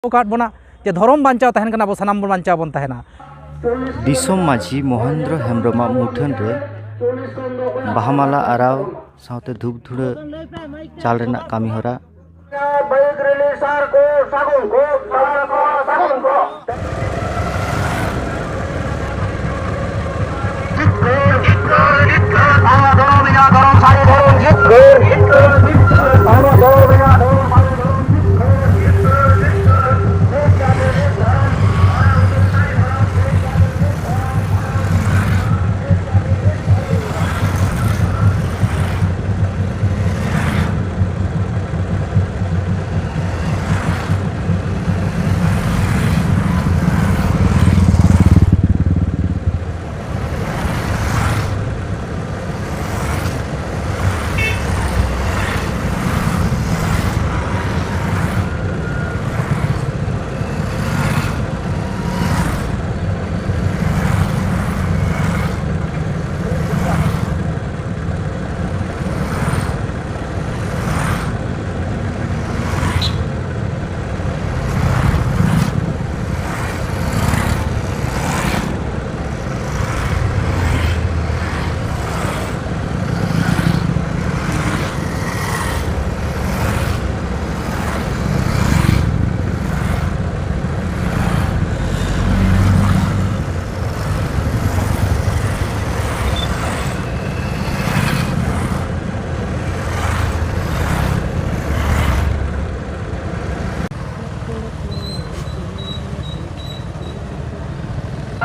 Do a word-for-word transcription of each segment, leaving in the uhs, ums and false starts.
ᱟᱠᱟᱫ ᱵᱚᱱᱟ ᱡᱮ ᱫᱷᱚᱨᱚᱢ ᱵᱟᱧᱪᱟᱣ ᱛᱟᱦᱮᱱ ᱠᱟᱱᱟ, ᱟᱵᱚ ᱥᱟᱱᱟᱢ ᱵᱚᱱ ᱵᱟᱧᱪᱟᱣ ᱵᱚᱱ ᱛᱟᱦᱮᱱᱟ᱾ ᱫᱤᱥᱚᱢ ᱢᱟᱹᱡᱷᱤ ᱢᱚᱦᱮᱱᱫᱨᱚ ᱦᱮᱢᱵᱨᱚᱢᱟᱜ ᱢᱩᱴᱷᱟᱹᱱ ᱨᱮ ᱵᱟᱦᱟᱢᱟᱞᱟ ᱟᱨᱟᱣ ᱥᱟᱶᱛᱮ ᱫᱷᱩᱯ ᱫᱷᱩᱲᱟᱹ ᱪᱟᱞ ᱨᱮᱱᱟᱜ ᱠᱟᱹᱢᱤᱦᱚᱨᱟ᱾ ᱵᱟᱭᱤᱠ ᱨᱮᱞᱤ ᱥᱟᱨ ᱠᱚ ᱥᱟᱹᱜᱩᱱ ᱠᱚ, ᱥᱟᱨ ᱠᱚ ᱥᱟᱹᱜᱩᱱ ᱠᱚ᱾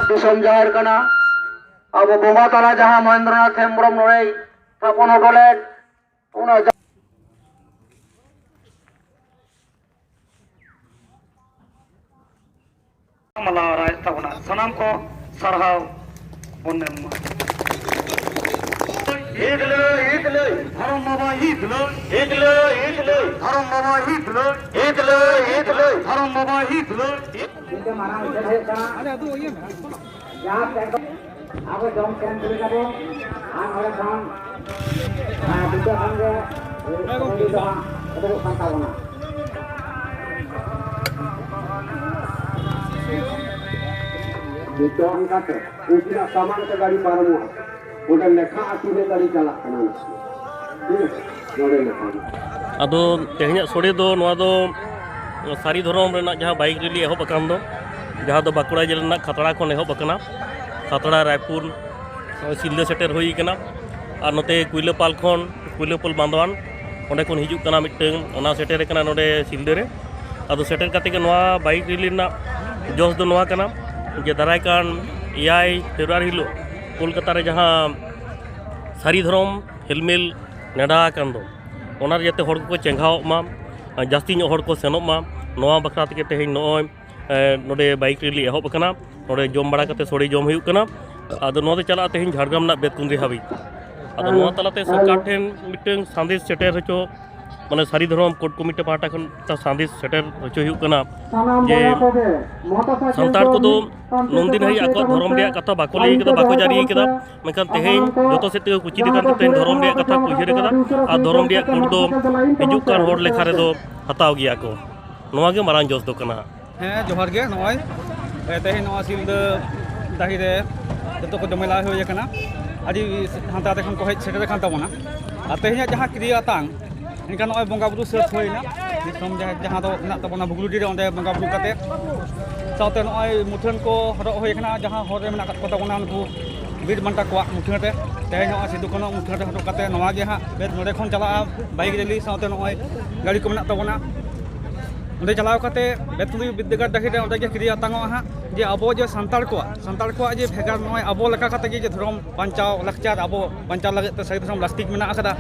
ᱫᱤᱥᱚᱢ ᱡᱟᱦᱮᱨ ᱠᱟᱱᱟ᱾ ᱟᱵᱚ ᱵᱚᱸᱜᱟ ᱛᱟᱞᱟ ᱡᱟᱦᱟᱸ ᱢᱚᱦᱮᱱᱫᱨᱚᱱᱟᱛᱷ ᱦᱮᱢᱵᱨᱚᱢ ᱱᱚᱰᱮᱭ ᱛᱷᱟᱯᱚᱱ ᱦᱚᱴᱚ ᱞᱮᱫ, ᱚᱱᱟ ᱡᱟ- ᱢᱟᱞᱟ ᱟᱨᱟᱣᱮᱫ ᱛᱟᱵᱚᱱᱟ᱾ ᱥᱟᱱᱟᱢ ᱠᱚ ᱥᱟᱨᱦᱟᱣ ᱵᱚᱱ ᱮᱢ ᱢᱟ᱾ ᱦᱤᱛ ᱞᱟᱹᱭ, ᱦᱤᱛ ᱞᱟᱹᱭ᱾ ᱫᱷᱚᱨᱚᱢ ᱵᱟᱵᱟ ᱦᱤᱛ ᱞᱟᱹᱭ᱾ ᱦᱤᱛ ᱞᱟᱹᱭ, ᱦᱤᱛ ᱞᱟᱹᱭ᱾ ᱫᱷᱚᱨᱚᱢ ᱵᱟᱵᱟ ᱦᱤᱛ ᱞᱟᱹᱭ᱾ ᱦᱤᱛ ᱞᱟᱹᱭ, ᱦᱤᱛ ᱞᱟᱹᱭ᱾ ᱫᱷᱚᱨᱚᱢ ᱵᱟᱵᱟ ᱦᱤᱛ ᱞᱟᱹᱭ᱾ ᱢᱤᱫᱴᱮᱱ ᱢᱟᱨᱟᱝ ᱩᱪᱷᱟᱹᱱ ᱦᱩᱭᱩᱜ ᱠᱟᱱᱟ᱾ ᱡᱟᱦᱟᱸ ᱛᱮ ᱟᱵᱚ ᱡᱚᱢ ᱠᱮᱢᱯ ᱠᱚᱨᱮ ᱛᱟᱵᱚᱱ ᱟᱨ ᱱᱚᱰᱮ ᱠᱷᱚᱱ, ᱟᱨ ᱫᱩᱴᱟ ᱠᱷᱚᱱ ᱜᱮ ᱦᱮᱸ ᱜᱚᱢᱠᱮ᱾ ᱩᱰᱩᱠᱚᱜ ᱠᱟᱱ ᱛᱟᱵᱚᱱᱟ᱾ ᱱᱤᱛᱚᱜ ᱚᱱᱠᱟᱛᱮ ᱩᱱᱠᱤᱱᱟᱜ ᱥᱟᱢᱟᱝ ᱛᱮ ᱜᱟᱹᱰᱤ ᱯᱟᱨᱚᱢᱚᱜᱼᱟ᱾ ᱚᱸᱰᱮ ᱞᱮᱠᱷᱟ ᱟᱹᱛᱩ ᱨᱮ ᱜᱟᱹᱰᱤ ᱪᱟᱞᱟᱜ ᱠᱟᱱᱟ᱾ ᱴᱷᱤᱠ ᱟᱪᱷᱮ? ᱱᱚᱰᱮ ᱞᱮᱠᱷᱟ ᱜᱮ᱾ ᱟᱫᱚ ᱛᱮᱦᱮᱧᱟᱜ ᱥᱚᱲᱮ ᱫᱚ ᱱᱚᱣᱟ ᱫᱚ ᱥᱟᱹᱨᱤ ᱫᱷᱚᱨᱚᱢ ᱨᱮᱱᱟᱜ ᱡᱟᱦᱟᱸ ᱵᱟᱭᱤᱠ ᱨᱮᱞᱤ ᱮᱦᱚᱵ ᱟᱠᱟᱱ ᱫᱚ, ᱡᱟᱦᱟᱸ ᱫᱚ ᱵᱟᱸᱠᱩᱲᱟ ᱡᱮᱞᱟ ᱨᱮᱱᱟᱜ ᱠᱷᱟᱛᱲᱟ ᱠᱷᱚᱱ ᱮᱦᱚᱵ ᱟᱠᱟᱱᱟ, ᱠᱷᱟᱛᱲᱟ, ᱨᱟᱭᱯᱩᱨ, ᱥᱤᱞᱫᱟᱹ ᱥᱮᱴᱮᱨ ᱦᱩᱭ ᱟᱠᱟᱱᱟ᱾ ᱟᱨ ᱱᱚᱛᱮ ᱠᱩᱭᱞᱟᱹᱯᱟᱞ ᱠᱷᱚᱱ, ᱠᱩᱭᱞᱟᱹᱯᱟᱞ ᱵᱟᱸᱫᱣᱟᱱ, ᱚᱸᱰᱮ ᱠᱷᱚᱱ ᱦᱤᱡᱩᱜ ᱠᱟᱱᱟ ᱢᱤᱫᱴᱟᱝ, ᱚᱱᱟ ᱥᱮᱴᱮᱨ ᱟᱠᱟᱱᱟ ᱱᱚᱰᱮ ᱥᱤᱞᱫᱟᱹ ᱨᱮ᱾ ᱟᱫᱚ ᱥᱮᱴᱮᱨ ᱠᱟᱛᱮ ᱜᱮ ᱱᱚᱣᱟ ᱵᱟᱭᱤᱠ ᱨᱮᱞᱤ ᱨᱮᱱᱟᱜ ᱡᱚᱥ ᱫᱚ ᱱᱚᱣᱟ ᱠᱟᱱᱟ ᱡᱮ ᱫᱟᱨᱟᱭ ᱠᱟᱱ ᱮᱭᱟᱭ ᱯᱷᱮᱵᱽᱨᱩᱣᱟᱨᱤ ᱦᱤᱞᱳᱜ ᱠᱳᱞᱠᱟᱛᱟ ᱨᱮ ᱡᱟᱦᱟᱸ ᱥᱟᱹᱨᱤ ᱫᱷᱚᱨᱚᱢ ᱦᱮᱞᱢᱮᱞ ᱱᱮᱰᱟ ᱟᱠᱟᱱ ᱫᱚ, ᱚᱱᱟ ᱨᱮ ᱡᱟᱛᱮ ᱦᱚᱲ ᱠᱚᱠᱚ ᱪᱮᱸᱜᱷᱟᱣᱚᱜ ᱢᱟ, ᱡᱟᱹᱥᱛᱤ ᱧᱚᱜ ᱦᱚᱲ ᱠᱚ ᱥᱮᱱᱚᱜ ᱢᱟ, ᱱᱚᱣᱟ ᱵᱟᱠᱷᱨᱟ ᱛᱮᱜᱮ ᱛᱮᱦᱮᱧ ᱱᱚᱜᱼᱚᱭ, ᱮ, ᱱᱚᱰᱮ ᱵᱟᱭᱤᱠ ᱨᱮᱞᱤ ᱮᱦᱚᱵ ᱟᱠᱟᱱᱟ᱾ ᱱᱚᱰᱮ ᱡᱚᱢ ᱵᱟᱲᱟ ᱠᱟᱛᱮ ᱥᱳᱲᱮ ᱡᱚᱢ ᱦᱩᱭᱩᱜ ᱠᱟᱱᱟ᱾ ᱟᱫᱚ ᱱᱚᱣᱟ ᱫᱚ ᱪᱟᱞᱟᱜᱼᱟ ᱛᱮᱦᱮᱧ ᱡᱷᱟᱲᱜᱨᱟᱢ ᱨᱮᱱᱟᱜ ᱵᱮᱛᱠᱩᱸᱫᱽᱨᱤ ᱦᱟᱹᱵᱤᱡ᱾ ᱟᱫᱚ ᱱᱚᱣᱟ ᱛᱟᱞᱟᱛᱮ ᱥᱚᱨᱠᱟᱨ ᱴᱷᱮᱱ ᱢᱤᱫᱴᱟᱝ ᱥᱟᱸᱫᱮᱥ ᱥᱮᱴᱮᱨ ᱦᱚᱪᱚ, ᱢᱟᱱᱮ ᱥᱟᱹᱨᱤ ᱫᱷᱚᱨᱚᱢ ᱠᱳᱰ ᱠᱚᱢᱤᱴᱤ ᱯᱟᱦᱴᱟ ᱠᱷᱚᱱ ᱢᱤᱫᱴᱟᱝ ᱥᱟᱸᱫᱮᱥ ᱥᱮᱴᱮᱨ ᱦᱚᱪᱚ ᱦᱩᱭᱩᱜ ᱠᱟᱱᱟ ᱡᱮ ᱥᱟᱱᱛᱟᱲ ᱠᱚᱫᱚ ᱱᱩᱱᱫᱤᱱ ᱦᱟᱹᱵᱤᱡ ᱟᱠᱚᱣᱟᱜ ᱫᱷᱚᱨᱚᱢ ᱨᱮᱭᱟᱜ ᱠᱟᱛᱷᱟ ᱵᱟᱠᱚ ᱞᱟᱹᱭ ᱠᱟᱫᱟ, ᱵᱟᱠᱚ ᱡᱟᱹᱨᱤ ᱠᱟᱫᱟ, ᱢᱮᱱᱠᱷᱟᱱ ᱛᱮᱦᱮᱧ ᱡᱚᱛᱚ ᱥᱮᱫ ᱛᱮᱠᱚ ᱠᱩᱪᱤᱛ ᱟᱠᱟᱱ ᱛᱮ ᱛᱮᱦᱮᱧ ᱫᱷᱚᱨᱚᱢ ᱨᱮᱭᱟᱜ ᱠᱟᱛᱷᱟ ᱠᱚ ᱩᱭᱦᱟᱹᱨ ᱠᱟᱫᱟ᱾ ᱟᱨ ᱫᱷᱚᱨᱚᱢ ᱨᱮᱭᱟᱜ ᱠᱳᱰ ᱫᱚ ᱦᱤᱡᱩᱜ ᱠᱟᱱ ᱦᱚᱲ ᱞᱮᱠᱷᱟ ᱨᱮᱫᱚ ᱦᱟᱛᱟᱣ ᱜᱮᱭᱟ ᱠᱚ᱾ ᱱᱚᱣᱟ ᱜᱮ ᱢᱟᱨᱟᱝ ᱡᱚᱥ ᱫᱚ ᱠᱟᱱᱟ᱾ ᱦᱮᱸ, ᱡᱚᱦᱟᱨ ᱜᱮ᱾ ᱱᱚᱜᱼᱚᱭ, ᱮ, ᱛᱮᱦᱮᱧ ᱱᱚᱣᱟ ᱥᱤᱞᱫᱟᱹ ᱰᱟᱹᱦᱤ ᱨᱮ ᱡᱚᱛᱚ ᱠᱚ ᱡᱚᱢᱮᱞᱟ ᱦᱩᱭ ᱟᱠᱟᱱᱟ᱾ ᱟᱹᱰᱤ ᱦᱟᱱᱛᱮ ᱱᱟᱛᱮ ᱠᱷᱚᱱ ᱠᱚ ᱦᱮᱡ ᱥᱮᱴᱮᱨ ᱟᱠᱟᱱ ᱛᱟᱵᱚᱱᱟ᱾ ᱟᱨ ᱛᱮᱦᱮᱧᱟᱜ ᱡᱟᱦᱟᱸ ᱠᱤᱨᱤᱭᱟᱹ ᱟᱛᱟᱝ, ᱮᱱᱠᱷᱟᱱ ᱱᱚᱜᱼᱚᱭ ᱵᱚᱸᱜᱟ ᱵᱩᱨᱩ ᱥᱟᱹᱛ ᱦᱩᱭᱱᱟ᱾ ᱫᱤᱥᱚᱢ ᱡᱟᱦᱮᱨ ᱡᱟᱦᱟᱸ ᱫᱚ ᱢᱮᱱᱟᱜ ᱛᱟᱵᱚᱱᱟ ᱵᱷᱩᱜᱽᱞᱩᱰᱤ ᱨᱮ, ᱚᱸᱰᱮ ᱵᱚᱸᱜᱟ ᱵᱩᱨᱩ ᱠᱟᱛᱮ, ᱥᱟᱶᱛᱮ ᱱᱚᱜᱼᱚᱭ ᱢᱩᱴᱷᱟᱹᱱ ᱠᱚ ᱦᱚᱨᱚᱜ ᱦᱩᱭ ᱟᱠᱟᱱᱟ, ᱡᱟᱦᱟᱸ ᱦᱚᱨ ᱨᱮ ᱢᱮᱱᱟᱜ ᱟᱠᱟᱫ ᱠᱚ ᱛᱟᱵᱚᱱᱟ ᱱᱩᱠᱩ ᱵᱤᱨ ᱵᱟᱱᱴᱟ ᱠᱚᱣᱟᱜ ᱢᱩᱴᱷᱟᱹᱱ ᱨᱮ᱾ ᱛᱮᱦᱮᱧ ᱱᱚᱜᱼᱚᱭ ᱥᱤᱫᱩ ᱠᱟᱹᱱᱦᱩ ᱢᱩᱴᱷᱟᱹᱱ ᱨᱮ ᱦᱚᱨᱚᱜ ᱠᱟᱛᱮ ᱱᱚᱣᱟ ᱜᱮ ᱦᱟᱸᱜ ᱵᱮᱥ ᱱᱚᱰᱮ ᱠᱷᱚᱱ ᱪᱟᱞᱟᱜᱼᱟ ᱵᱟᱭᱤᱠ ᱨᱮᱞᱤ, ᱥᱟᱶᱛᱮ ᱱᱚᱜᱼᱚᱭ ᱜᱟᱹᱰᱤ ᱠᱚ ᱢᱮᱱᱟᱜ ᱛᱟᱵᱚᱱᱟ᱾ ᱚᱸᱰᱮ ᱪᱟᱞᱟᱣ ᱠᱟᱛᱮ ᱵᱮᱛᱠᱩᱸᱫᱽᱨᱤ ᱵᱤᱨᱫᱟᱹᱜᱟᱲ ᱰᱟᱹᱦᱤ ᱨᱮ ᱚᱸᱰᱮ ᱜᱮ ᱠᱤᱨᱤᱭᱟᱹ ᱟᱛᱟᱝᱚᱜᱼᱟ ᱦᱟᱸᱜ, ᱡᱮ ᱟᱵᱚ ᱡᱮ ᱥᱟᱱᱛᱟᱲ ᱠᱚᱣᱟᱜ, ᱥᱟᱱᱛᱟᱲ ᱠᱚᱣᱟᱜ ᱡᱮ ᱵᱷᱮᱜᱟᱨ, ᱱᱚᱜᱼᱚᱭ ᱟᱵᱚ ᱞᱮᱠᱟ ᱠᱟᱛᱮ ᱜᱮ ᱡᱮ ᱫᱷᱚᱨᱚᱢ ᱵᱟᱧᱪᱟᱣ, ᱞᱟᱠᱪᱟᱨ ᱟᱵᱚ ᱵᱟᱧᱪᱟᱣ ᱞᱟᱹᱜᱤᱫ ᱛᱮ ᱥᱟᱹᱨᱤ ᱫᱷᱚᱨᱚᱢ ᱞᱟᱹᱠᱛᱤ ᱢᱮᱱᱟᱜ ᱟᱠᱟᱫᱟ᱾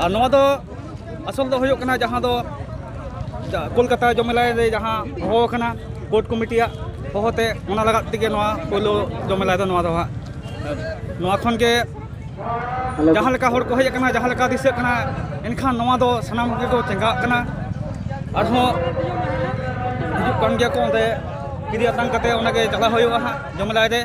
ᱟᱨ ᱱᱚᱣᱟ ᱫᱚ ᱟᱥᱚᱞ ᱫᱚ ᱦᱩᱭᱩᱜ ᱠᱟᱱᱟ ᱡᱟᱦᱟᱸ ᱫᱚ ᱡᱟ-, ᱠᱳᱞᱠᱟᱛᱟ ᱡᱚᱢᱮᱞᱟᱭ ᱨᱮ ᱡᱟᱦᱟᱸ ᱦᱚᱦᱚ ᱟᱠᱟᱱᱟ ᱠᱳᱨᱴ ᱠᱚᱢᱤᱴᱤᱭᱟᱜ ᱦᱚᱦᱚᱛᱮ, ᱚᱱᱟ ᱞᱟᱜᱟᱫ ᱛᱮᱜᱮ ᱱᱚᱣᱟ ᱯᱳᱭᱞᱳ ᱡᱚᱢᱮᱞᱟᱭ ᱫᱚ ᱱᱚᱣᱟ ᱫᱚ ᱦᱟᱸᱜ᱾ ᱱᱚᱣᱟ ᱠᱷᱚᱱ ᱜᱮ ᱡᱟᱦᱟᱸ ᱞᱮᱠᱟ ᱦᱚᱲ ᱠᱚ ᱦᱮᱡ ᱟᱠᱟᱱᱟ, ᱡᱟᱦᱟᱸ ᱞᱮᱠᱟ ᱫᱤᱥᱟᱹᱜ ᱠᱟᱱᱟ, ᱮᱱᱠᱷᱟᱱ ᱱᱚᱣᱟ ᱫᱚ ᱥᱟᱱᱟᱢ ᱜᱮᱠᱚ ᱪᱮᱸᱜᱷᱟᱜ ᱠᱟᱱᱟ᱾ ᱟᱨᱦᱚᱸ ᱦᱤᱡᱩᱜ ᱠᱟᱱ ᱜᱮᱭᱟ ᱠᱚ ᱚᱸᱰᱮ ᱠᱤᱨᱤᱭᱟᱹ ᱟᱛᱟᱝ ᱠᱟᱛᱮ, ᱚᱱᱟᱜᱮ ᱪᱟᱞᱟᱜ ᱦᱩᱭᱩᱜᱼᱟ ᱦᱟᱸᱜ ᱡᱚᱢᱮᱞᱟᱭ ᱨᱮ᱾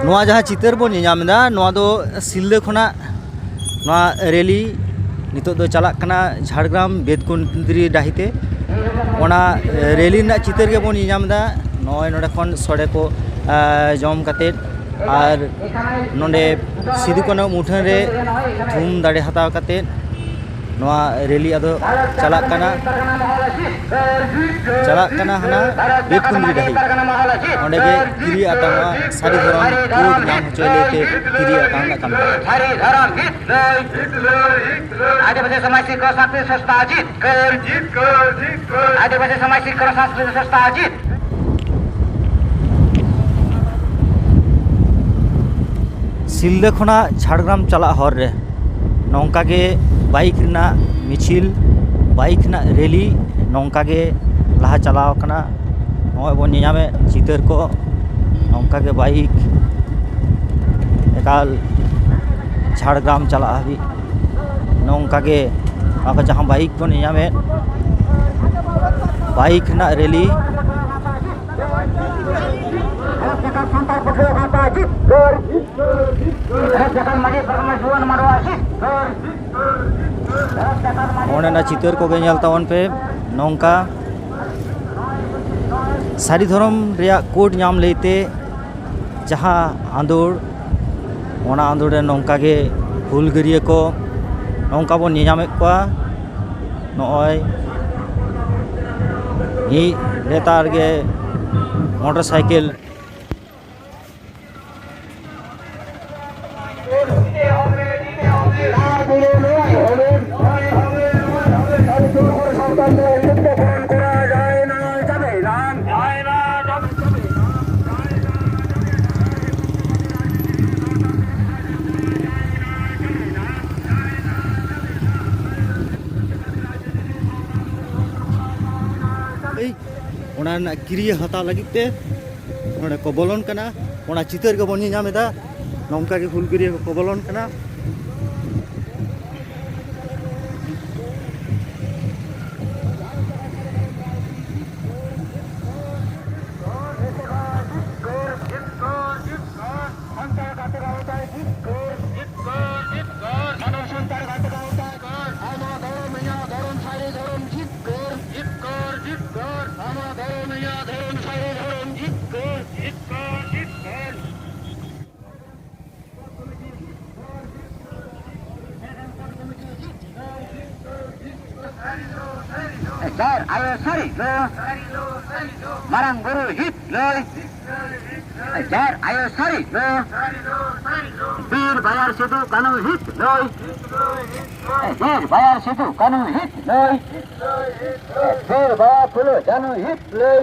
ᱱᱚᱣᱟ ᱡᱟᱦᱟᱸ ᱪᱤᱛᱟᱹᱨ ᱵᱚᱱ ᱧᱮᱧᱟᱢ ᱮᱫᱟ, ᱱᱚᱣᱟ ᱫᱚ ᱥᱤᱞᱫᱟᱹ ᱠᱷᱚᱱᱟᱜ ᱱᱚᱣᱟ ᱨᱮᱞᱤ ᱱᱤᱛᱚᱜ ᱫᱚ ᱪᱟᱞᱟᱜ ᱠᱟᱱᱟ ᱡᱷᱟᱲᱜᱨᱟᱢ ᱵᱮᱛᱠᱩᱸᱫᱽᱨᱤ ᱰᱟᱹᱦᱤ ᱛᱮ᱾ ᱚᱱᱟ ᱨᱮᱞᱤ ᱨᱮᱱᱟᱜ ᱪᱤᱛᱟᱹᱨ ᱜᱮᱵᱚᱱ ᱧᱮᱧᱟᱢ ᱮᱫᱟ᱾ ᱱᱚᱜᱼᱚᱭ ᱱᱚᱰᱮ ᱠᱷᱚᱱ ᱥᱚᱲᱮ ᱠᱚ ᱡᱚᱢ ᱠᱟᱛᱮᱫ ᱟᱨ ᱱᱚᱰᱮ ᱥᱤᱫᱩ ᱠᱟᱹᱱᱦᱩ ᱢᱩᱴᱷᱟᱹᱱ ᱨᱮ ᱛᱷᱩᱢ ᱫᱟᱲᱮ ᱦᱟᱛᱟᱣ ᱠᱟᱛᱮᱫ ᱱᱚᱣᱟ ᱨᱮᱞᱤ ᱟᱫᱚ ᱪᱟᱞᱟᱜ ᱠᱟᱱᱟ᱾ ᱪᱟᱞᱟᱜ ᱠᱟᱱᱟ ᱦᱟᱱᱟ ᱵᱮᱛᱠᱩᱸᱫᱽᱨᱤ ᱰᱟᱹᱦᱤ᱾ ᱚᱸᱰᱮ ᱜᱮ ᱠᱤᱨᱤ ᱟᱛᱟᱝᱚᱜᱼᱟ, ᱥᱟᱹᱨᱤ ᱫᱷᱚᱨᱚᱢ ᱠᱳᱰ ᱧᱟᱢ ᱦᱚᱪᱚᱭ ᱞᱟᱹᱭᱛᱮ ᱠᱤᱨᱤ ᱟᱛᱟᱝ ᱨᱮᱱᱟᱜ ᱠᱟᱹᱢᱤ᱾ ᱟᱹᱫᱤᱵᱟᱹᱥᱤ ᱥᱚᱢᱟᱡᱽ ᱥᱤᱠᱷᱚᱱ ᱥᱟᱥᱠᱨᱤᱛ ᱥᱚᱝᱥᱛᱷᱟ ᱡᱤᱛ᱾ ᱟᱹᱫᱤᱵᱟᱹᱥᱤ ᱥᱚᱢᱟᱡᱽ ᱥᱤᱠᱷᱚᱱ ᱥᱟᱥᱠᱨᱤᱛ ᱥᱚᱝᱥᱛᱷᱟ ᱡᱤᱛ᱾ ᱥᱤᱞᱫᱟᱹ ᱠᱷᱚᱱᱟᱜ ᱡᱷᱟᱲᱜᱨᱟᱢ ᱪᱟᱞᱟᱜ ᱦᱚᱨ ᱨᱮ ᱱᱚᱝᱠᱟ ᱜᱮ ᱵᱟᱭᱤᱠ ᱨᱮᱱᱟᱜ ᱢᱤᱪᱷᱤᱞ, ᱵᱟᱭᱤᱠ ᱨᱮᱱᱟᱜ ᱨᱮᱞᱤ ᱱᱚᱝᱠᱟ ᱜᱮ ᱞᱟᱦᱟ ᱪᱟᱞᱟᱣ ᱟᱠᱟᱱᱟ᱾ ᱱᱚᱜᱼᱚᱭ ᱵᱚᱱ ᱧᱮᱧᱟᱢᱮᱫ ᱪᱤᱛᱟᱹᱨ ᱠᱚ, ᱱᱚᱝᱠᱟ ᱜᱮ ᱵᱟᱭᱤᱠ ᱮᱠᱟᱞ ᱡᱷᱟᱲᱜᱨᱟᱢ ᱪᱟᱞᱟᱜ ᱦᱟᱹᱵᱤᱡ ᱱᱚᱝᱠᱟ ᱜᱮ ᱟᱵᱚ ᱡᱟᱦᱟᱸ ᱵᱟᱭᱤᱠ ᱵᱚᱱ ᱧᱮᱧᱟᱢᱮᱫ, ᱵᱟᱭᱤᱠ ᱨᱮᱱᱟᱜ ᱨᱮᱞᱤ᱾ ᱚᱱᱮ ᱚᱱᱟ ᱪᱤᱛᱟᱹᱨ ᱠᱚᱜᱮ ᱧᱮᱞ ᱛᱟᱵᱚᱱ ᱯᱮ᱾ ᱱᱚᱝᱠᱟ ᱥᱟᱹᱨᱤ ᱫᱷᱚᱨᱚᱢ ᱨᱮᱭᱟᱜ ᱠᱳᱰ ᱧᱟᱢ ᱞᱟᱹᱭᱛᱮ ᱡᱟᱦᱟᱸ ᱟᱸᱫᱳᱲ, ᱚᱱᱟ ᱟᱸᱫᱳᱲ ᱨᱮ ᱱᱚᱝᱠᱟ ᱜᱮ ᱦᱩᱞᱜᱟᱹᱨᱭᱟᱹ ᱠᱚ ᱱᱚᱝᱠᱟ ᱵᱚᱱ ᱧᱮᱧᱟᱢᱮᱫ ᱠᱚᱣᱟ᱾ ᱱᱚᱜᱼᱚᱭ ᱢᱤᱫ ᱞᱮᱛᱟᱲ ᱜᱮ ᱢᱚᱴᱚᱨ ᱥᱟᱭᱠᱮᱞ᱾ ᱚᱱᱟ ᱨᱮᱱᱟᱜ ᱠᱤᱨᱤᱭᱟᱹ ᱦᱟᱛᱟᱣ ᱞᱟᱹᱜᱤᱫ ᱛᱮ ᱱᱚᱰᱮ ᱠᱚ ᱵᱚᱞᱚᱱ ᱠᱟᱱᱟ᱾ ᱚᱱᱟ ᱪᱤᱛᱟᱹᱨ ᱜᱮᱵᱚᱱ ᱧᱮᱧᱟᱢ ᱮᱫᱟ᱾ ᱱᱚᱝᱠᱟ ᱜᱮ ᱦᱩᱞᱜᱟᱹᱨᱭᱟᱹ ᱠᱚᱠᱚ ᱵᱚᱞᱚᱱ ᱠᱟᱱᱟ᱾ ᱡᱟᱦᱮᱨ ᱟᱭᱳ ᱥᱟᱹᱨᱤ ᱫᱚ ᱢᱟᱨᱟᱝ ᱵᱩᱨᱩ ᱦᱤᱛ ᱞᱟᱹᱭ᱾ ᱡᱟᱦᱮᱨ ᱟᱭᱳ ᱥᱟᱹᱨᱤ ᱫᱚ ᱵᱤᱨ ᱵᱟᱭᱟᱨ ᱥᱤᱫᱩ ᱠᱟᱹᱱᱦᱩ ᱦᱤᱛ ᱞᱟᱹᱭ᱾ ᱵᱤᱨ ᱵᱟᱭᱟᱨ ᱥᱤᱫᱩ ᱠᱟᱹᱱᱦᱩ ᱦᱤᱛ ᱞᱟᱹᱭ᱾ ᱵᱤᱨ ᱵᱟᱭᱟᱨ ᱯᱷᱩᱞᱳ ᱡᱷᱟᱱᱩ ᱦᱤᱛ ᱞᱟᱹᱭ᱾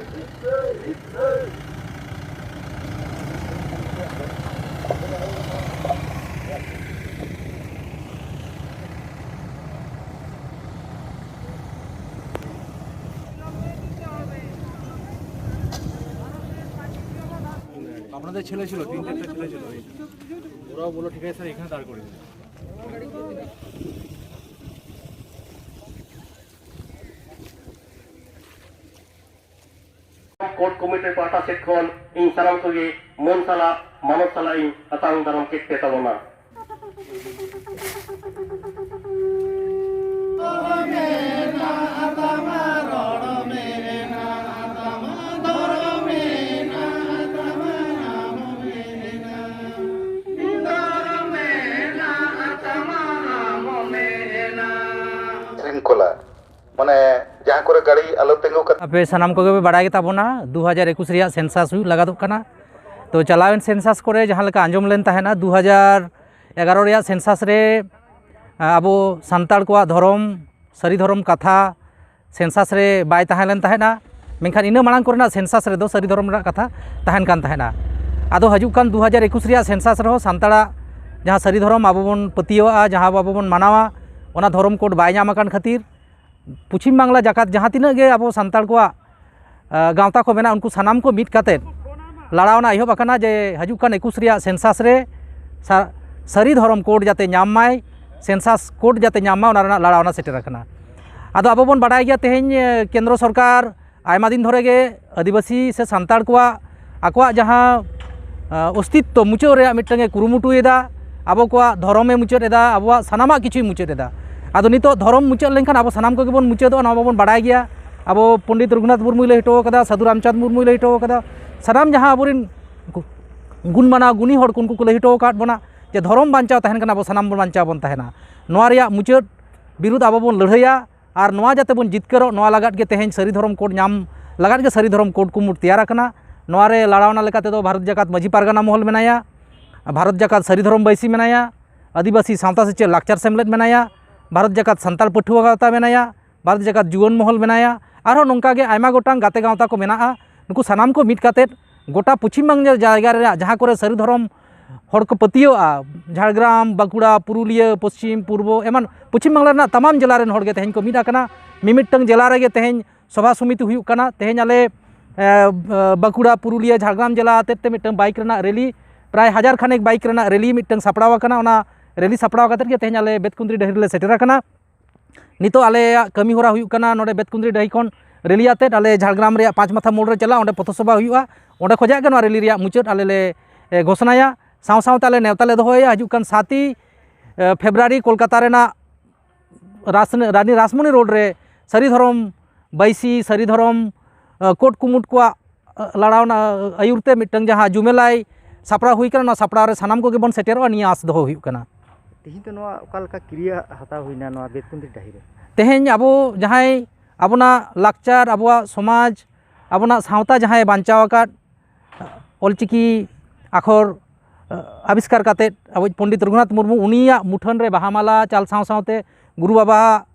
আপনাদের ছেলে ছিল, তিন চারটা ছেলে ছিল। ওরাও বললো, "ঠিক আছে স্যার, এখানে দাঁড় করিয়ে দিন।" ᱠᱳᱨᱴ ᱠᱚᱢᱤᱴᱤ ᱯᱟᱦᱴᱟ ᱥᱮᱫ ᱠᱷᱚᱱ ᱤᱧ ᱥᱟᱱᱟᱢ ᱠᱚᱜᱮ ᱢᱟᱹᱱ ᱥᱟᱞᱟᱜ ᱢᱟᱱᱚᱛ ᱥᱟᱞᱟᱜ ᱤᱧ ᱟᱛᱟᱝ ᱫᱟᱨᱟᱢ ᱠᱮᱫ ᱯᱮ ᱛᱟᱵᱚᱱᱟ᱾ ᱥᱨᱤᱝᱠᱷᱚᱞᱟ, ᱢᱟᱱᱮ ᱡᱟᱦᱟᱸ ᱠᱚᱨᱮ ᱜᱟᱹᱰᱤ ᱟᱞᱚ ᱛᱤᱸᱜᱩ ᱠᱟᱛᱮ᱾ ᱟᱯᱮ ᱥᱟᱱᱟᱢ ᱠᱚᱜᱮ ᱯᱮ ᱵᱟᱲᱟᱭ ᱜᱮᱛᱟ ᱵᱚᱱᱟ, ᱫᱩ ᱦᱟᱡᱟᱨ ᱮᱠᱩᱥ ᱨᱮᱭᱟᱜ ᱥᱮᱱᱥᱟᱥ ᱦᱩᱭᱩᱜ ᱞᱟᱜᱟᱫᱚᱜ ᱠᱟᱱᱟ᱾ ᱛᱚ, ᱪᱟᱞᱟᱣᱮᱱ ᱥᱮᱱᱥᱟᱥ ᱠᱚᱨᱮ ᱡᱟᱦᱟᱸ ᱞᱮᱠᱟ ᱟᱸᱡᱚᱢ ᱞᱮᱱ ᱛᱟᱦᱮᱱᱟ, ᱫᱩ ᱦᱟᱡᱟᱨ ᱮᱜᱟᱨᱚ ᱨᱮᱭᱟᱜ ᱥᱮᱱᱥᱟᱥ ᱨᱮ, ᱟ, ᱟᱵᱚ ᱥᱟᱱᱛᱟᱲ ᱠᱚᱣᱟᱜ ᱫᱷᱚᱨᱚᱢ, ᱥᱟᱹᱨᱤ ᱫᱷᱚᱨᱚᱢ ᱠᱟᱛᱷᱟ ᱥᱮᱱᱥᱟᱥ ᱨᱮ ᱵᱟᱭ ᱛᱟᱦᱮᱸ ᱞᱮᱱ ᱛᱟᱦᱮᱸᱫᱼᱟ, ᱢᱮᱱᱠᱷᱟᱱ ᱤᱱᱟᱹ ᱢᱟᱲᱟᱝ ᱠᱚᱨᱮᱱᱟᱜ ᱥᱮᱱᱥᱟᱥ ᱨᱮᱫᱚ ᱥᱟᱹᱨᱤ ᱫᱷᱚᱨᱚᱢ ᱨᱮᱱᱟᱜ ᱠᱟᱛᱷᱟ ᱛᱟᱦᱮᱱ ᱠᱟᱱ ᱛᱟᱦᱮᱸᱫᱼᱟ᱾ ᱟᱫᱚ ᱦᱤᱡᱩᱜ ᱠᱟᱱ ᱫᱩ ᱦᱟᱡᱟᱨ ᱮᱠᱩᱥ ᱨᱮᱭᱟᱜ ᱥᱮᱱᱥᱟᱥ ᱨᱮᱦᱚᱸ ᱥᱟᱱᱛᱟᱲᱟᱜ ᱡᱟᱦᱟᱸ ᱥᱟᱹᱨᱤ ᱫᱷᱚᱨᱚᱢ ᱟᱵᱚ ᱵᱚᱱ ᱯᱟᱹᱛᱭᱟᱹᱣᱟᱜᱼᱟ, ᱡᱟᱦᱟᱸ ᱟᱵᱚ ᱵᱚᱱ ᱢᱟᱱᱟᱣᱟ, ᱚᱱᱟ ᱫᱷᱚᱨᱚᱢ ᱠᱳᱰ ᱵᱟᱭ ᱧᱟᱢ ᱟᱠᱟᱱ ᱠᱷᱟᱹᱛᱤᱨ ᱯᱚᱪᱷᱤᱢ ᱵᱟᱝᱞᱟ ᱡᱟᱠᱟᱛ ᱡᱟᱦᱟᱸ ᱛᱤᱱᱟᱹᱜ ᱜᱮ ᱟᱵᱚ ᱥᱟᱱᱛᱟᱲ ᱠᱚᱣᱟᱜ, ᱟ, ᱜᱟᱶᱛᱟ ᱠᱚ ᱢᱮᱱᱟᱜᱼᱟ, ᱩᱱᱠᱩ ᱥᱟᱱᱟᱢ ᱠᱚ ᱢᱤᱫ ᱠᱟᱛᱮᱫ ᱞᱟᱲᱟᱣᱱᱟ ᱮᱦᱚᱵ ᱟᱠᱟᱱᱟ ᱡᱮ ᱦᱤᱡᱩᱜ ᱠᱟᱱ ᱮᱠᱩᱥ ᱨᱮᱭᱟᱜ ᱥᱮᱱᱥᱟᱥ ᱨᱮ ᱥᱟ-, ᱥᱟᱹᱨᱤ ᱫᱷᱚᱨᱚᱢ ᱠᱳᱰ ᱡᱟᱛᱮ ᱧᱟᱢ ᱢᱟᱭ, ᱥᱮᱱᱥᱟᱥ ᱠᱳᱰ ᱡᱟᱛᱮ ᱧᱟᱢ ᱢᱟ, ᱚᱱᱟ ᱨᱮᱱᱟᱜ ᱞᱟᱲᱟᱣᱱᱟ ᱥᱮᱴᱮᱨ ᱟᱠᱟᱱᱟ᱾ ᱟᱫᱚ ᱟᱵᱚ ᱵᱚᱱ ᱵᱟᱰᱟᱭ ᱜᱮᱭᱟ, ᱛᱮᱦᱮᱧ, ᱮ, ᱠᱮᱱᱫᱨᱚ ᱥᱚᱨᱠᱟᱨ ᱟᱭᱢᱟ ᱫᱤᱱ ᱫᱷᱚᱨᱮ ᱜᱮ ᱟᱹᱫᱤᱵᱟᱹᱥᱤ ᱥᱮ ᱥᱟᱱᱛᱟᱲ ᱠᱚᱣᱟᱜ ᱟᱠᱚᱣᱟᱜ ᱡᱟᱦᱟᱸ, ᱟ, ᱚᱥᱛᱤᱛᱛᱚ ᱢᱩᱪᱟᱹᱫ ᱨᱮᱭᱟᱜ ᱢᱤᱫᱴᱟᱝ ᱮ ᱠᱩᱨᱩᱢᱩᱴᱩᱭᱮᱫᱟ, ᱟᱵᱚ ᱠᱚᱣᱟᱜ ᱫᱷᱚᱨᱚᱢᱮ ᱢᱩᱪᱟᱹᱫ ᱮᱫᱟ, ᱟᱵᱚᱣᱟᱜ ᱥᱟᱱᱟᱢᱟᱜ ᱠᱤᱪᱷᱩᱭ ᱢᱩᱪᱟᱹᱫ ᱮᱫᱟ᱾ ᱟᱫᱚ ᱱᱤᱛᱚᱜ ᱫᱷᱚᱨᱚᱢ ᱢᱩᱪᱟᱹᱫ ᱞᱮᱱᱠᱷᱟᱱ ᱟᱵᱚ ᱥᱟᱱᱟᱢ ᱠᱚᱜᱮ ᱵᱚᱱ ᱢᱩᱪᱟᱹᱫᱚᱜᱼᱟ, ᱱᱚᱣᱟ ᱢᱟᱵᱚᱱ ᱵᱟᱰᱟᱭ ᱜᱮᱭᱟ᱾ ᱟᱵᱚ ᱯᱚᱱᱰᱤᱛ ᱨᱚᱜᱷᱩᱱᱟᱛᱷ ᱢᱩᱨᱢᱩᱭ ᱞᱟᱹᱭ ᱦᱚᱴᱚ ᱟᱠᱟᱫᱟ, ᱥᱟᱹᱫᱷᱩ ᱨᱟᱢᱪᱟᱸᱫᱽ ᱢᱩᱨᱢᱩᱭ ᱞᱟᱹᱭ ᱦᱚᱴᱚ ᱟᱠᱟᱫᱟ, ᱥᱟᱱᱟᱢ ᱡᱟᱦᱟᱸ ᱟᱵᱚᱨᱮᱱ ᱜᱩ-, ᱜᱩᱱ ᱢᱟᱱᱟᱣ ᱜᱩᱱᱤ ᱦᱚᱲ ᱠᱚ, ᱩᱱᱠᱩ ᱠᱚ ᱞᱟᱹᱭ ᱦᱚᱴᱚ ᱟᱠᱟᱫ ᱵᱚᱱᱟ ᱡᱮ ᱫᱷᱚᱨᱚᱢ ᱵᱟᱧᱪᱟᱣ ᱛᱟᱦᱮᱱ ᱠᱟᱱᱟ, ᱟᱵᱚ ᱥᱟᱱᱟᱢ ᱵᱚᱱ ᱵᱟᱧᱪᱟᱣ ᱵᱚᱱ ᱛᱟᱦᱮᱱᱟ᱾ ᱱᱚᱣᱟ ᱨᱮᱭᱟᱜ ᱢᱩᱪᱟᱹᱫ ᱵᱤᱨᱩᱫᱷ ᱟᱵᱚ ᱵᱚᱱ ᱞᱟᱹᱲᱦᱟᱹᱭᱟ᱾ ᱟᱨ ᱱᱚᱣᱟ ᱡᱟᱛᱮ ᱵᱚᱱ ᱡᱤᱛᱠᱟᱹᱨᱚᱜ, ᱱᱚᱣᱟ ᱞᱟᱜᱟᱫ ᱜᱮ ᱛᱮᱦᱮᱧ ᱥᱟᱹᱨᱤ ᱫᱷᱚᱨᱚᱢ ᱠᱳᱰ ᱧᱟᱢ ᱞᱟᱜᱟᱫ ᱜᱮ ᱥᱟᱹᱨᱤ ᱫᱷᱚᱨᱚᱢ ᱠᱳᱰ ᱠᱩᱢᱩᱴ ᱛᱮᱭᱟᱨ ᱟᱠᱟᱱᱟ᱾ ᱱᱚᱣᱟ ᱨᱮ ᱞᱟᱲᱟᱣᱱᱟ ᱞᱮᱠᱟ ᱛᱮᱫᱚ ᱵᱷᱟᱨᱚᱛ ᱡᱟᱠᱟᱛ ᱢᱟᱹᱡᱷᱤ ᱯᱟᱨᱜᱟᱱᱟ ᱢᱚᱦᱚᱞ ᱢᱮᱱᱟᱭᱟ, ᱵᱷᱟᱨᱚᱛ ᱡᱟᱠᱟᱛ ᱥᱟᱹᱨᱤ ᱫᱷᱚᱨᱚᱢ ᱵᱟᱹᱭᱥᱤ ᱢᱮᱱᱟᱭᱟ, ᱟᱹᱫᱤᱵᱟᱹᱥᱤ ᱥᱟᱶᱛᱟ ᱥᱮᱪᱮᱫ ᱞᱟᱠᱪᱟᱨ ᱥᱮᱢᱞᱮᱫ ᱢᱮᱱᱟᱭᱟ, ᱵᱷᱟᱨᱚᱛ ᱡᱟᱠᱟᱛ ᱥᱟᱱᱛᱟᱲ ᱯᱟᱹᱴᱷᱩᱣᱟᱹ ᱜᱟᱶᱛᱟ ᱢᱮᱱᱟᱭᱟ, ᱵᱷᱟᱨᱚᱛ ᱡᱟᱠᱟᱛ ᱡᱩᱣᱟᱹᱱ ᱢᱚᱦᱚᱞ ᱢᱮᱱᱟᱭᱟ, ᱟᱨᱦᱚᱸ ᱱᱚᱝᱠᱟ ᱜᱮ ᱟᱭᱢᱟ ᱜᱚᱴᱟᱝ ᱜᱟᱛᱮ ᱜᱟᱶᱛᱟ ᱠᱚ ᱢᱮᱱᱟᱜᱼᱟ᱾ ᱱᱩᱠᱩ ᱥᱟᱱᱟᱢ ᱠᱚ ᱢᱤᱫ ᱠᱟᱛᱮᱫ ᱜᱚᱴᱟ ᱯᱚᱪᱷᱤᱢ ᱵᱟᱝᱞᱟ ᱡᱟᱭᱜᱟ ᱨᱮᱱᱟᱜ ᱡᱟᱦᱟᱸ ᱠᱚᱨᱮ ᱥᱟᱹᱨᱤ ᱫᱷᱚᱨᱚᱢ ᱦᱚᱲ ᱠᱚ ᱯᱟᱹᱛᱭᱟᱹᱣᱟᱜᱼᱟ, ᱡᱷᱟᱲᱜᱨᱟᱢ, ᱵᱟᱸᱠᱩᱲᱟ, ᱯᱩᱨᱩᱞᱤᱭᱟᱹ, ᱯᱚᱪᱷᱤᱢ, ᱯᱩᱨᱵᱚ, ᱮᱢᱟᱱ ᱯᱚᱪᱷᱤᱢ ᱵᱟᱝᱞᱟ ᱨᱮᱱᱟᱜ ᱛᱟᱢᱟᱢ ᱡᱮᱞᱟ ᱨᱮᱱ ᱦᱚᱲ ᱜᱮ ᱛᱮᱦᱮᱧ ᱠᱚ ᱢᱤᱫ ᱟᱠᱟᱱᱟ᱾ ᱢᱤᱢᱤᱫᱴᱟᱝ ᱡᱮᱞᱟ ᱨᱮᱜᱮ ᱛᱮᱦᱮᱧ ᱥᱚᱵᱷᱟ ᱥᱚᱢᱤᱛᱤ ᱦᱩᱭᱩᱜ ᱠᱟᱱᱟ᱾ ᱛᱮᱦᱮᱧ ᱟᱞᱮ, ᱮ, ᱵᱟᱸᱠᱩᱲᱟ, ᱯᱩᱨᱩᱞᱤᱭᱟᱹ, ᱡᱷᱟᱲᱜᱨᱟᱢ ᱡᱮᱞᱟ ᱟᱛᱮᱫ ᱛᱮ ᱢᱤᱫᱴᱟᱝ ᱵᱟᱭᱤᱠ ᱨᱮᱱᱟᱜ ᱨᱮᱞᱤ, ᱯᱨᱟᱭ ᱦᱟᱡᱟᱨ ᱠᱷᱟᱱᱮᱠ ᱵᱟᱭᱤᱠ ᱨᱮᱱᱟᱜ ᱨᱮᱞᱤ ᱢᱤᱫᱴᱟᱝ ᱥᱟᱯᱲᱟᱣ ᱟᱠᱟᱱᱟ᱾ ᱚᱱᱟ ᱨᱮᱞᱤ ᱥᱟᱯᱲᱟᱣ ᱠᱟᱛᱮᱫ ᱜᱮ ᱛᱮᱦᱮᱧ ᱟᱞᱮ ᱵᱮᱛᱠᱩᱸᱫᱽᱨᱤ ᱰᱟᱹᱦᱤ ᱨᱮᱞᱮ ᱥᱮᱴᱮᱨ ᱟᱠᱟᱱᱟ᱾ ᱱᱤᱛᱚᱜ ᱟᱞᱮᱭᱟᱜ ᱠᱟᱹᱢᱤ ᱦᱚᱨᱟ ᱦᱩᱭᱩᱜ ᱠᱟᱱᱟ, ᱱᱚᱰᱮ ᱵᱮᱛᱠᱩᱸᱫᱽᱨᱤ ᱰᱟᱹᱦᱤ ᱠᱷᱚᱱ ᱨᱮᱞᱤ ᱟᱛᱮᱫ ᱟᱞᱮ ᱡᱷᱟᱲᱜᱨᱟᱢ ᱨᱮᱭᱟᱜ ᱯᱟᱸᱪ ᱢᱟᱛᱷᱟ ᱢᱳᱲ ᱨᱮ ᱪᱟᱞᱟᱜᱼᱟ, ᱚᱸᱰᱮ ᱯᱚᱛᱷᱚ ᱥᱚᱵᱷᱟ ᱦᱩᱭᱩᱜᱼᱟ᱾ ᱚᱸᱰᱮ ᱠᱷᱚᱱᱟᱜ ᱜᱮ ᱱᱚᱣᱟ ᱨᱮᱞᱤ ᱨᱮᱭᱟᱜ ᱢᱩᱪᱟᱹᱫ ᱟᱞᱮ ᱞᱮ, ᱮ, ᱜᱷᱳᱥᱚᱱᱟᱭᱟ᱾ ᱥᱟᱶ ᱥᱟᱶᱛᱮ ᱟᱞᱮ ᱱᱮᱣᱛᱟ ᱞᱮ ᱫᱚᱦᱚᱭᱟ ᱦᱤᱡᱩᱜ ᱠᱟᱱ ᱥᱟᱛ ᱮ, ᱮ, ᱯᱷᱮᱵᱽᱨᱩᱣᱟᱨᱤ ᱠᱳᱞᱠᱟᱛᱟ ᱨᱮᱱᱟᱜ ᱨᱟᱥ-, ᱨᱟᱱᱤ ᱨᱟᱥᱢᱚᱱᱤ ᱨᱳᱰ ᱨᱮ ᱥᱟᱹᱨᱤ ᱫᱷᱚᱨᱚᱢ ᱵᱟᱹᱭᱥᱤ, ᱥᱟᱹᱨᱤ ᱫᱷᱚᱨᱚᱢ, ᱮ, ᱠᱳᱰ ᱠᱩᱢᱩᱴ ᱠᱚᱣᱟᱜ, ᱮ, ᱞᱟᱲᱟᱣᱱᱟ ᱟᱹᱭᱩᱨ ᱛᱮ ᱢᱤᱫᱴᱟᱝ ᱡᱟᱦᱟᱸ ᱡᱩᱢᱮᱞᱟᱭ ᱥᱟᱯᱲᱟᱣ ᱦᱩᱭ ᱠᱟᱱᱟ, ᱱᱚᱣᱟ ᱥᱟᱯᱲᱟᱣ ᱨᱮ ᱥᱟᱱᱟᱢ ᱠᱚᱜᱮ ᱵᱚᱱ ᱥᱮᱴᱮᱨᱚᱜᱼᱟ, ᱱᱤᱭᱟᱹ ᱟᱸᱥ ᱫᱚᱦᱚ ᱦᱩᱭᱩᱜ ᱠᱟᱱᱟ᱾ ᱛᱮᱦᱮᱧ ᱫᱚ ᱱᱚᱣᱟ ᱚᱠᱟ ᱞᱮᱠᱟ ᱠᱤᱨᱭᱟᱹ ᱦᱟᱛᱟᱣ ᱦᱩᱭᱱᱟ ᱱᱚᱣᱟ ᱵᱮᱛᱠᱩᱸᱫᱽᱨᱤ ᱰᱟᱹᱦᱤ ᱨᱮ? ᱛᱮᱦᱮᱧ ᱟᱵᱚ ᱡᱟᱦᱟᱸᱭ ᱟᱵᱚᱱᱟᱜ ᱞᱟᱠᱪᱟᱨ, ᱟᱵᱚᱣᱟᱜ ᱥᱚᱢᱟᱡᱽ, ᱟᱵᱚᱱᱟᱜ ᱥᱟᱶᱛᱟ ᱡᱟᱦᱟᱸᱭ ᱵᱟᱧᱪᱟᱣ ᱟᱠᱟᱫ, ᱚᱞᱪᱤᱠᱤ ᱟᱠᱷᱚᱨ, ᱟ, ᱟᱵᱤᱥᱠᱟᱨ ᱠᱟᱛᱮᱫ ᱟᱵᱚᱭᱤᱡ ᱯᱚᱱᱰᱤᱛ ᱨᱚᱜᱷᱩᱱᱟᱛᱷ ᱢᱩᱨᱢᱩ, ᱩᱱᱤᱭᱟᱜ ᱢᱩᱴᱷᱟᱹᱱ ᱨᱮ ᱵᱟᱦᱟ ᱢᱟᱞᱟ ᱪᱟᱞ ᱥᱟᱶ ᱥᱟᱶᱛᱮ ᱜᱩᱨᱩ ᱵᱟᱵᱟᱣᱟᱜ,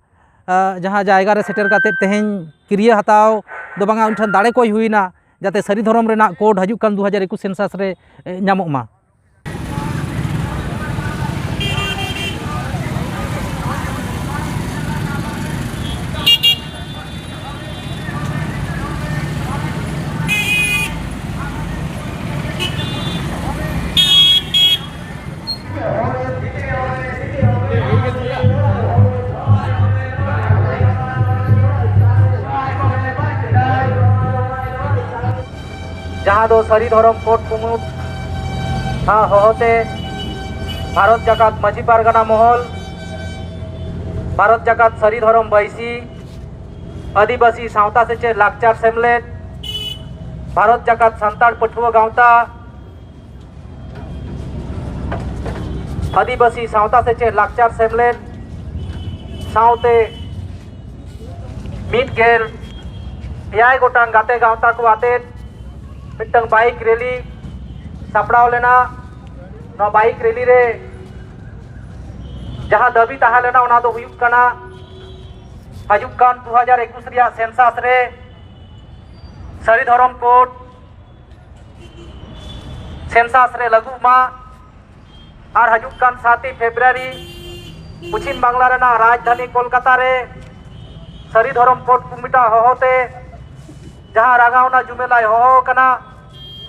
ᱟ, ᱡᱟᱦᱟᱸ ᱡᱟᱭᱜᱟ ᱨᱮ ᱥᱮᱴᱮᱨ ᱠᱟᱛᱮᱫ ᱛᱮᱦᱮᱧ ᱠᱤᱨᱭᱟᱹ ᱦᱟᱛᱟᱣ ᱫᱚ ᱵᱟᱝᱟ, ᱩᱱᱤ ᱴᱷᱮᱱ ᱫᱟᱲᱮ ᱠᱚᱭ ᱦᱩᱭᱱᱟ, ᱡᱟᱛᱮ ᱥᱟᱹᱨᱤ ᱫᱷᱚᱨᱚᱢ ᱨᱮᱱᱟᱜ ᱠᱳᱰ ᱦᱤᱡᱩᱜ ᱠᱟᱱ ᱫᱩ ᱦᱟᱡᱟᱨ ᱮᱠᱩᱥ ᱥᱮᱱᱥᱟᱥ ᱨᱮ, ᱮ, ᱧᱟᱢᱚᱜ ᱢᱟ᱾ ᱡᱟᱦᱟᱸ ᱫᱚ ᱥᱟᱹᱨᱤ ᱫᱷᱚᱨᱚᱢ ᱠᱳᱰ ᱠᱩᱢᱩᱴ ᱟᱜ ᱦᱚᱦᱚᱛᱮ ᱵᱷᱟᱨᱚᱛ ᱡᱟᱠᱟᱛ ᱢᱟᱹᱡᱷᱤ ᱯᱟᱨᱜᱟᱱᱟ ᱢᱚᱦᱚᱞ, ᱵᱷᱟᱨᱚᱛ ᱡᱟᱠᱟᱛ ᱥᱟᱹᱨᱤ ᱫᱷᱚᱨᱚᱢ ᱵᱟᱹᱭᱥᱤ, ᱟᱹᱫᱤᱵᱟᱹᱥᱤ ᱥᱟᱶᱛᱟ ᱥᱮᱪᱮᱫ ᱞᱟᱠᱪᱟᱨ ᱥᱮᱢᱞᱮᱫ, ᱵᱷᱟᱨᱚᱛ ᱡᱟᱠᱟᱛ ᱥᱟᱱᱛᱟᱲ ᱯᱟᱹᱴᱷᱩᱣᱟᱹ ᱜᱟᱶᱛᱟ, ᱟᱹᱫᱤᱵᱟᱹᱥᱤ ᱥᱟᱶᱛᱟ ᱥᱮᱪᱮᱫ ᱞᱟᱠᱪᱟᱨ ᱥᱮᱢᱞᱮᱫ ᱥᱟᱶᱛᱮ ᱢᱤᱫ ᱜᱮᱞ ᱮᱭᱟᱭ ᱜᱚᱴᱟᱝ ᱜᱟᱛᱮ ᱜᱟᱶᱛᱟ ᱠᱚ ᱟᱛᱮᱫ ᱢᱤᱫᱴᱟᱝ ᱵᱟᱭᱤᱠ ᱨᱮᱞᱤ ᱥᱟᱯᱲᱟᱣ ᱞᱮᱱᱟ᱾ ᱱᱚᱣᱟ ᱵᱟᱭᱤᱠ ᱨᱮᱞᱤ ᱨᱮ ᱡᱟᱦᱟᱸ ᱫᱟᱹᱵᱤ ᱛᱟᱦᱮᱸ ᱞᱮᱱᱟ, ᱚᱱᱟ ᱫᱚ ᱦᱩᱭᱩᱜ ᱠᱟᱱᱟ, ᱦᱤᱡᱩᱜ ᱠᱟᱱ ᱫᱩ ᱦᱟᱡᱟᱨ ᱮᱠᱩᱥ ᱨᱮᱭᱟᱜ ᱥᱮᱱᱥᱟᱥ ᱨᱮ ᱥᱟᱹᱨᱤ ᱫᱷᱚᱨᱚᱢ ᱠᱳᱰ ᱥᱮᱱᱥᱟᱥ ᱨᱮ ᱞᱟᱹᱜᱩᱜ ᱢᱟ᱾ ᱟᱨ ᱦᱤᱡᱩᱜ ᱠᱟᱱ ᱥᱟᱛᱮᱭ ᱯᱷᱮᱵᱽᱨᱩᱣᱟᱨᱤ ᱯᱚᱪᱷᱤᱢ ᱵᱟᱝᱞᱟ ᱨᱮᱱᱟᱜ ᱨᱟᱡᱽᱫᱷᱟᱱᱤ ᱠᱳᱞᱠᱟᱛᱟ ᱨᱮ ᱥᱟᱹᱨᱤ ᱫᱷᱚᱨᱚᱢ ᱠᱳᱰ ᱠᱚᱢᱤᱴᱤ ᱦᱚᱦᱚᱛᱮ ᱡᱟᱦᱟᱸ ᱨᱟᱜᱟᱣᱱᱟ ᱡᱩᱢᱮᱞᱟᱭ ᱦᱚᱦᱚ ᱟᱠᱟᱱᱟ,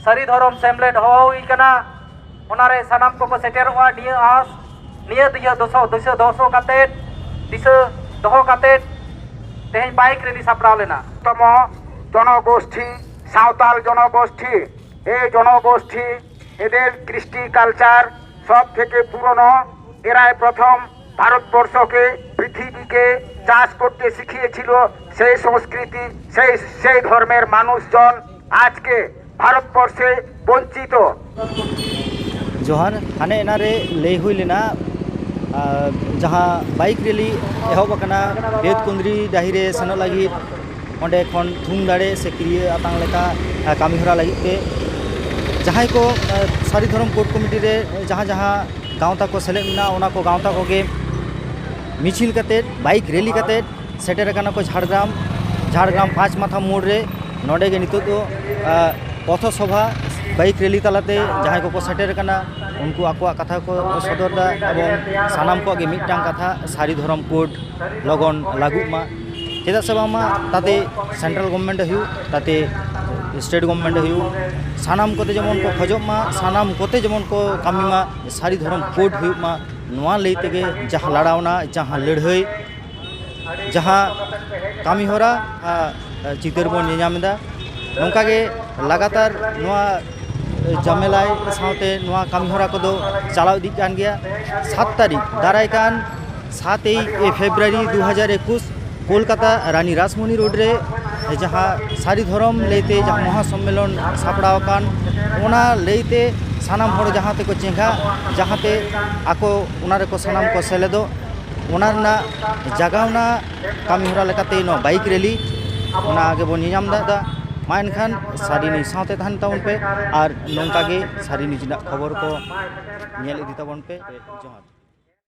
ᱥᱟᱹᱨᱤ ᱫᱷᱚᱨᱚᱢ ᱥᱮᱢᱞᱮᱫ ᱦᱚᱦᱚ ᱦᱩᱭ ᱟᱠᱟᱱᱟ, ᱚᱱᱟᱨᱮ ᱥᱟᱱᱟᱢ ᱠᱚᱠᱚ ᱥᱮᱴᱮᱨᱚᱜᱼᱟ᱾ ᱱᱤᱭᱟᱹ ᱟᱸᱥ, ᱱᱤᱭᱟᱹ ᱫᱤᱭᱟᱹ ᱫᱚᱥᱚ ᱫᱤᱥᱟᱹ ᱫᱚᱦᱚ ᱠᱟᱛᱮᱫ, ᱫᱤᱥᱟᱹ ᱫᱚᱦᱚ ᱠᱟᱛᱮᱫ ᱛᱮᱦᱮᱧ ᱵᱟᱭᱤᱠ ᱨᱮᱞᱤ ᱥᱟᱯᱲᱟᱣ ᱞᱮᱱᱟ᱾ ᱛᱚᱢᱚ ᱡᱚᱱᱚᱜᱳᱥᱴᱷᱤ, ᱥᱟᱶᱛᱟᱞ ᱡᱚᱱᱚᱜᱳᱥᱴᱷᱤ, এই জনগোষ্ঠী, এদের কৃষ্টি কালচার সব থেকে পুরনো। এরাই প্রথম ভারতবর্ষকে, পৃথিবীকে চাষ করতে শিখিয়েছিল। সেই সংস্কৃতি, সেই সেই ধর্মের মানুষজন আজকে ভারতবর্ষে বঞ্চিত। ᱡᱚᱦᱟᱨ᱾ ᱦᱟᱱᱮ ᱮᱱᱟ ᱨᱮ ᱞᱟᱹᱭ ᱦᱩᱭ ᱞᱮᱱᱟ, ᱟᱨ ᱡᱟᱦᱟᱸ ᱵᱟᱭᱤᱠ ᱨᱮᱞᱤ ᱮᱦᱚᱵ ᱟᱠᱟᱱᱟ ᱵᱮᱫᱠᱩᱸᱫᱽᱨᱤ ᱰᱟᱹᱦᱤ ᱨᱮ ᱥᱮᱱᱚᱜ ᱞᱟᱹᱜᱤᱫ, ᱚᱸᱰᱮ ᱠᱷᱚᱱ ᱛᱷᱩᱢ ᱫᱟᱲᱮ ᱥᱮ ᱠᱤᱨᱭᱟᱹ ᱟᱛᱟᱝ ᱞᱮᱠᱟ ᱠᱟᱹᱢᱤᱦᱚᱨᱟ ᱞᱟᱹᱜᱤᱫ ᱛᱮ ᱡᱟᱦᱟᱸᱭ ᱠᱚ ᱥᱟᱹᱨᱤ ᱫᱷᱚᱨᱚᱢ ᱠᱳᱰ ᱠᱚᱢᱤᱴᱤ ᱨᱮ ᱡᱟᱦᱟᱸ ᱡᱟᱦᱟᱸ ᱜᱟᱶᱛᱟ ᱠᱚ ᱥᱮᱞᱮᱫ ᱢᱮᱱᱟᱜᱼᱟ, ᱚᱱᱟ ᱠᱚ ᱜᱟᱶᱛᱟ ᱠᱚᱜᱮ ᱢᱤᱪᱷᱤᱞ ᱠᱟᱛᱮᱫ, ᱵᱟᱭᱤᱠ ᱨᱮᱞᱤ ᱠᱟᱛᱮᱫ ᱥᱮᱴᱮᱨ ᱟᱠᱟᱱᱟ ᱠᱚ ᱡᱷᱟᱲᱜᱨᱟᱢ, ᱡᱷᱟᱲᱜᱨᱟᱢ ᱯᱟᱸᱪ ᱢᱟᱛᱷᱟ ᱢᱳᱲ ᱨᱮ᱾ ᱱᱚᱰᱮ ᱜᱮ ᱱᱤᱛᱚᱜ ᱫᱚ ᱯᱚᱛᱷᱚ ᱥᱚᱵᱷᱟ, ᱵᱟᱭᱤᱠ ᱨᱮᱞᱤ ᱛᱟᱞᱟᱛᱮ ᱡᱟᱦᱟᱸᱭ ᱠᱚᱠᱚ ᱥᱮᱴᱮᱨ ᱟᱠᱟᱱᱟ, ᱩᱱᱠᱩ ᱟᱠᱚᱣᱟᱜ ᱠᱟᱛᱷᱟ ᱠᱚ ᱥᱚᱫᱚᱨ ᱮᱫᱟ ᱮᱵᱚᱝ ᱥᱟᱱᱟᱢ ᱠᱚᱣᱟᱜ ᱜᱮ ᱢᱤᱫᱴᱟᱝ ᱠᱟᱛᱷᱟ, ᱥᱟᱹᱨᱤ ᱫᱷᱚᱨᱚᱢ ᱠᱳᱰ ᱞᱚᱜᱚᱱ ᱞᱟᱹᱜᱩᱜ ᱢᱟ᱾ ᱪᱮᱫᱟᱜ ᱥᱮ ᱵᱟᱝᱢᱟ ᱛᱟᱛᱮ ᱥᱮᱱᱴᱨᱟᱞ ᱜᱚᱵᱷᱢᱮᱱᱴ ᱦᱩᱭᱩᱜ, ᱛᱟᱛᱮ ᱥᱴᱮᱴ ᱜᱚᱵᱷᱢᱮᱱᱴ ᱦᱩᱭᱩᱜ, ᱥᱟᱱᱟᱢ ᱠᱚᱛᱮ ᱡᱮᱢᱚᱱ ᱠᱚ ᱠᱷᱚᱡᱚᱜ ᱢᱟ, ᱥᱟᱱᱟᱢ ᱠᱚᱛᱮ ᱡᱮᱢᱚᱱ ᱠᱚ ᱠᱟᱹᱢᱤ ᱢᱟ, ᱥᱟᱹᱨᱤ ᱫᱷᱚᱨᱚᱢ ᱠᱳᱰ ᱦᱩᱭᱩᱜ ᱢᱟ, ᱱᱚᱣᱟ ᱞᱟᱹᱭ ᱛᱮᱜᱮ ᱡᱟᱦᱟᱸ ᱞᱟᱲᱟᱣᱱᱟ, ᱡᱟᱦᱟᱸ ᱞᱟᱹᱲᱦᱟᱹᱭ, ᱡᱟᱦᱟᱸ ᱠᱟᱹᱢᱤᱦᱚᱨᱟ, ᱟᱨ ᱪᱤᱛᱟᱹᱨ ᱵᱚᱱ ᱧᱮᱧᱟᱢ ᱮᱫᱟ᱾ ᱱᱚᱝᱠᱟᱜᱮ ᱞᱟᱜᱟᱛᱟᱨ ᱱᱚᱣᱟ ᱡᱟᱢᱮᱞᱟᱭ ᱥᱟᱶᱛᱮ ᱱᱚᱣᱟ ᱠᱟᱹᱢᱤᱦᱚᱨᱟ ᱠᱚᱫᱚ ᱪᱟᱞᱟᱣ ᱤᱫᱤᱜ ᱠᱟᱱ ᱜᱮᱭᱟ᱾ ᱥᱟᱛ ᱛᱟᱹᱨᱤᱠᱷ, ᱫᱟᱨᱟᱭ ᱠᱟᱱ ᱥᱟᱛᱮᱭ ᱯᱷᱮᱵᱽᱨᱩᱣᱟᱨᱤ ᱫᱩ ᱦᱟᱡᱟᱨ ᱮᱠᱩᱥ, ᱠᱳᱞᱠᱟᱛᱟ ᱨᱟᱱᱤ ᱨᱟᱥᱢᱚᱱᱤ ᱨᱳᱰ ᱨᱮ ᱡᱟᱦᱟᱸ ᱥᱟᱹᱨᱤ ᱫᱷᱚᱨᱚᱢ ᱞᱟᱹᱭᱛᱮ ᱡᱟᱦᱟᱸ ᱢᱚᱦᱟ ᱥᱚᱢᱢᱮᱞᱚᱱ ᱥᱟᱯᱲᱟᱣ ᱟᱠᱟᱱ, ᱚᱱᱟ ᱞᱟᱹᱭᱛᱮ ᱥᱟᱱᱟᱢ ᱦᱚᱲ ᱡᱟᱦᱟᱸ ᱛᱮᱠᱚ ᱪᱮᱸᱜᱷᱟ, ᱡᱟᱦᱟᱸᱛᱮ ᱟᱠᱚ ᱚᱱᱟ ᱨᱮᱠᱚ ᱥᱟᱱᱟᱢ ᱠᱚ ᱥᱮᱞᱮᱫᱚᱜ᱾ ᱚᱱᱟ ᱨᱮᱱᱟᱜ ᱡᱟᱜᱟᱣᱱᱟ ᱠᱟᱹᱢᱤ ᱦᱚᱨᱟ ᱞᱮᱠᱟᱛᱮ ᱱᱚᱣᱟ ᱵᱟᱭᱤᱠ ᱨᱮᱞᱤ, ᱚᱱᱟ ᱜᱮᱵᱚᱱ ᱧᱮᱧᱟᱢ ᱮᱫᱟ᱾ ᱢᱟ ᱮᱱᱠᱷᱟᱱ ᱥᱟᱨᱤᱱᱤ ᱥᱟᱶᱛᱮ ᱛᱟᱦᱮᱱ ᱛᱟᱵᱚᱱ ᱯᱮ ᱟᱨ ᱱᱚᱝᱠᱟ ᱜᱮ ᱥᱟᱨᱤᱱᱤ ᱨᱮᱱᱟᱜ ᱠᱷᱚᱵᱚᱨ ᱠᱚ ᱧᱮᱞ ᱤᱫᱤ ᱛᱟᱵᱚᱱ ᱯᱮ᱾ ᱡᱚᱦᱟᱨ᱾